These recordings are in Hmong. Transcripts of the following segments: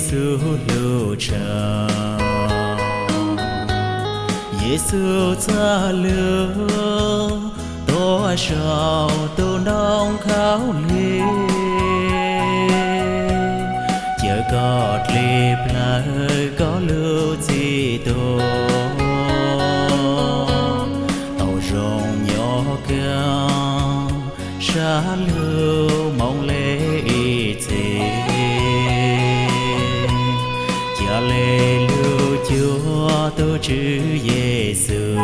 Yexus hlub tshaj. Yexus txoj lus tuaj saum tus ntoo khaub lig, caw koj dle plawv koj lub txim tuag, tau zoo nyob kawg sab lug moo le ib txhis. Ca le lug cuag tug Tswv Yexus,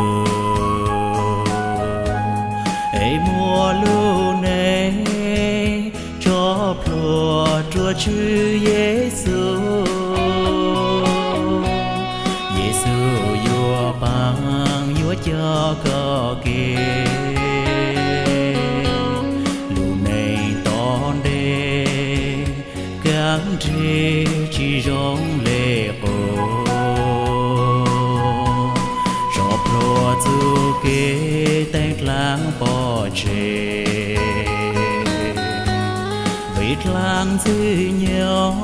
es muaj lub neej tso plhuav rua Tswv Yexus. Yexus yuav paab yuav coj koj kev, lub neej tom ntej kav nrig tsi zoo le qub. Tso plhuav txuj kev teeb dlaab pov tseg, vim dlaab ntxwg nyob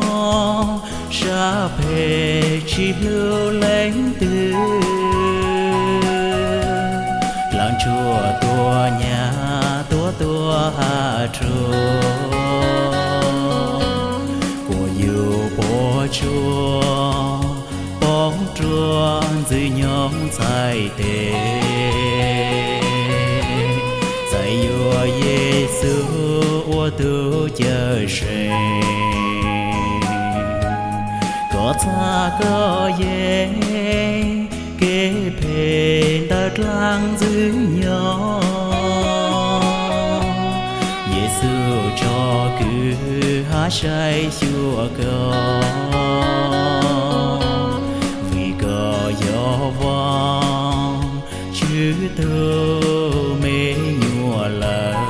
sab phem tsi hlub leej twg. Dlaab Ntsuag tuaj nyam tuab tuab has rua, kuas yug puam tsuaj poob rua ntxwg nyoog txhais tes. Txais yuav Yexus ua tug Cawmseej, kom txhaj koj yeej kev phem ntawm dlaab ntxwg nyob. Yexus tso kwv hab saib xyuas koj, vim koj yog Vaajtswv tug me nyuam lawm.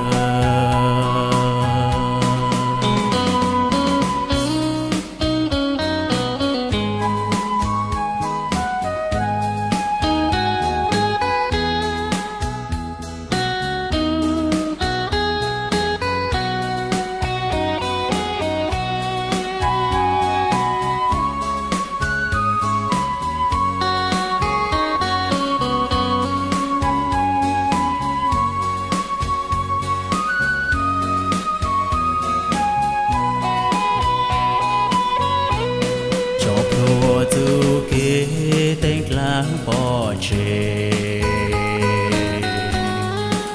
Tso plhuav txuj kev teeb dlaab pov tseg,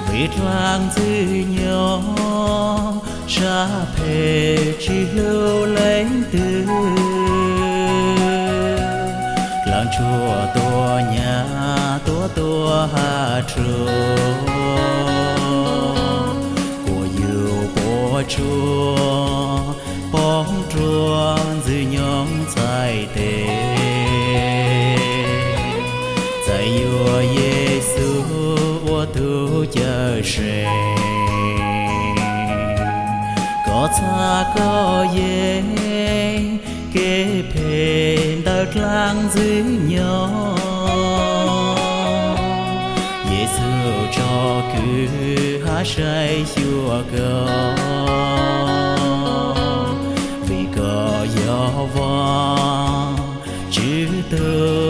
vim dlaab ntxwg nyob sab phem tsi hlub leej twg. Dlaab Ntsuag tuaj nyam tuab tuab has rua, kuas yug puam tsuaj poob rua ntxwg nyoog txhais tes. Txais yuav Yexus ua tug Cawmseej, kom txhaj koj yeej kev phem ntawm dlaab ntxwg nyob. Yexus tso kwv hab saib xyuas koj, vim koj yog Vaajtswv tug